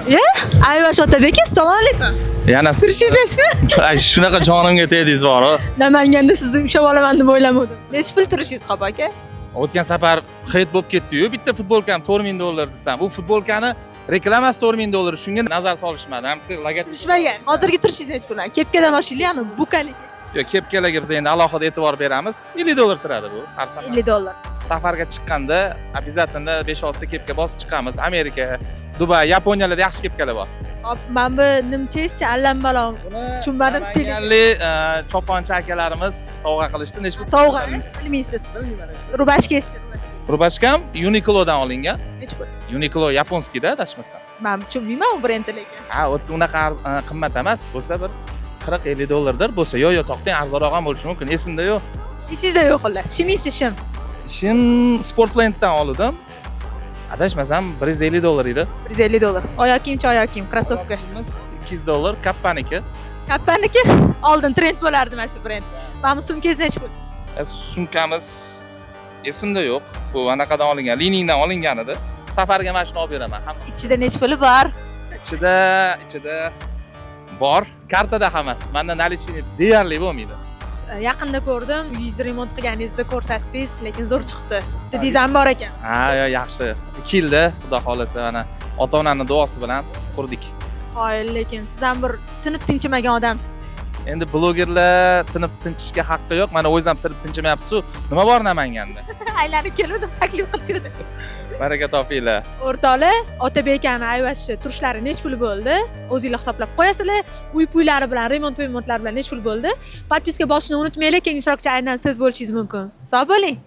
Ye, Ayvash Otabek, assalomu alaykum. Yana Turishingizmi? Ay, shunaqa jonimga tegdingiz bor. Namanganda sizni ushlab olaman deb o'ylamadim. Nechi pul turishingiz, hop aka? O'tgan safar хейт bo'lib ketdi-yu, bitta futbolkam 4000 dollar desam, bu futbolkani reklamasi 4000 dollar, shunga nazar solishmadi. Ham bitta logotip Turishmagan. Hozirgi turishingiz nechi pul? Kepkadan oshili, ya'ni bukalik. Yo'q, kepkalarga biz endi alohida e'tibor beramiz. 50 dollar turadi bu har safar. 50 dollar. Safarga chiqqanda обязательно 5-6 ta kepka bosib chiqamiz. Amerika, Dubay, Yaponiyalarda yaxshi kepkalar bor. Hop, men bu nimchangizchi allam-balom. Tushunmadim stilini. Namanganlik choponchi akalarimiz sovg'a qilishdi. Necha pul? Sovg'a, bilmaysiz. Рубашка ngizchi? Рубашка m Uniqlodan olingan. Nechi pul? Uniqlo японский da, adashmasam. Men tushunmayman u brendni lekin. Ha, u yerda unaqa qimmat emas. Bo'lsa bir 40-50 dollardir. Bo'lsa, yo'q, yo'q, to'xtang, arzonroq ham bo'lishi mumkin. Esimda yo'q. Esingizda yo'q xullas. Shimingizchi, shim? Shim Sportlanddan oldim. Adashmasam 150 dollar edi. 150 dollar. Oyoq kiyimchi, oyoq kiyim, krossovka? Kiyimimiz 200 dollar, Kappaniki. Kappaniki oldin trend bo'lardi mana shu brend. Mana bu sumkangiz nechi pul? Sumkamiz esimda yo'q. Bu anaqadan olingan, Li-Ningdan olingan edi. Safarga mana shuni olib beraman. Hamma Ichida nechi puli bor? Ichida bor. Kartada hammasi. Menda наличный deyarli bo'lmaydi. Yaqinda ko'rdim, uyingizni remont qilganingizni ko'rsatdingiz, lekin zo'r chiqibdi. Dizingiz ham bor ekan. Ha, yo, yaxshi. 2 yilda, xudo xohlasa, mana ota-onani duosi bilan qurdik. Qoyil, lekin siz ham bir tinib tinchimagan odamsiz. Endi blogerlar tinib tinchishga haqqi yo'q. Mana o'zingiz ham tinib tinchimayapsiz-ku. Nima bor Namanganda? Aylanib keluvdim, taklif qilishuvdi. Baraka topinglar. O'rtoqlar, Otabek akani Ayvashni turishlari nechi pul bo'ldi? O'zinglar hisoblab qo'yasizlar. Uy puylari bilan, remont remontlar bilan nechi pul bo'ldi? Подписка bosishni unutmanglar, keyingi ishtirokchi aynan siz bo'lishingiz mumkin. Sog' bo'ling.